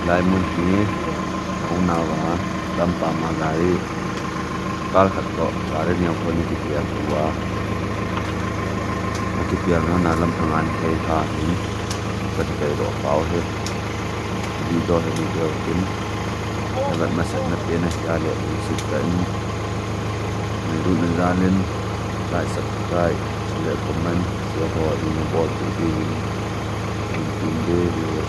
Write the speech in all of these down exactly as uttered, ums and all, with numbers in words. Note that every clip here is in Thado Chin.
Lai mun hi ahung nauva, lampa ma gari, car khat toh gari neo khat ni kipia tua. Akipia na na lam thang an thei ha in, kati kai ro pau he. Video he ni deu tin. Nagat masak na pena hi ale in sit ka in. Ni du na jalin, like, subscribe, share, comment, share ho in bol tu in. In tin de video.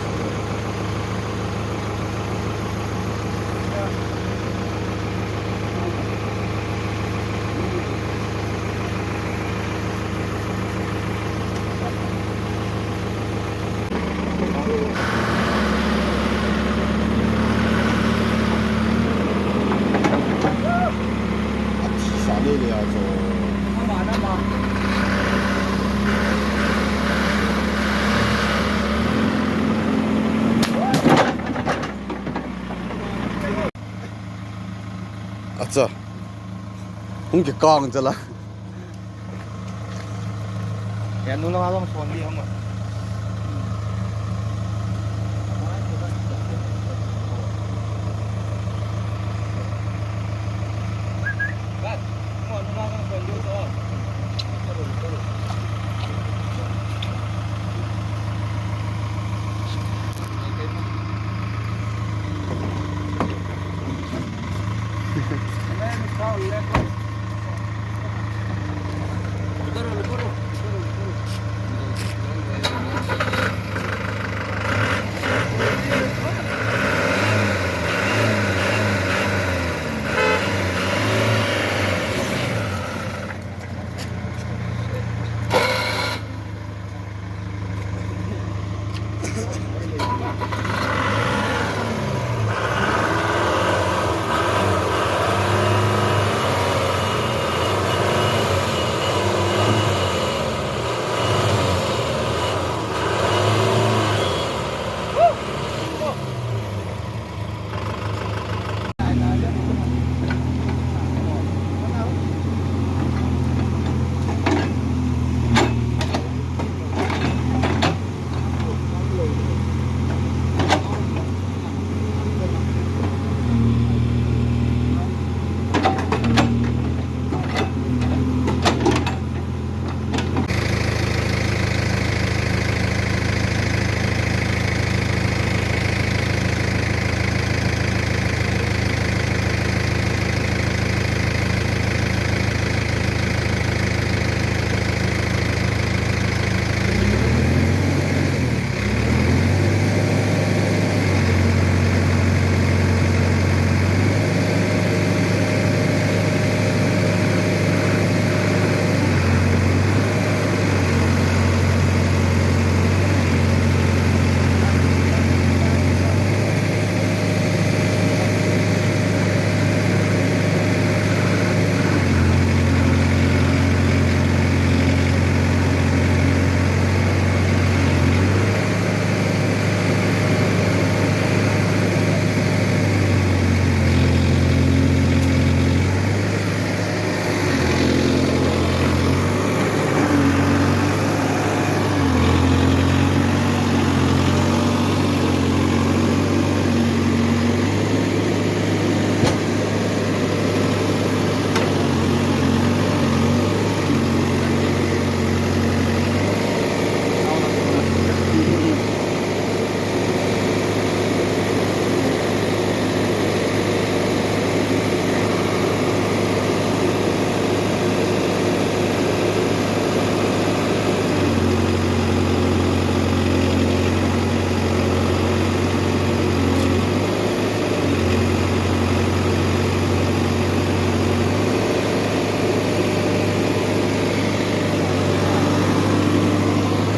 Acha. Hung kikang chala. Ya, nu lang along suan di ang. Kat, mo, nu lang ang suan di ang.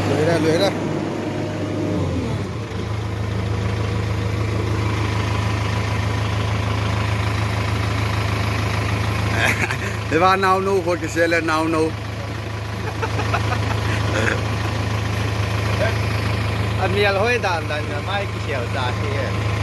Loira, loira. Eva naunu ko kisele naunu. Amial hoi dan dan na mai kisel ta hi.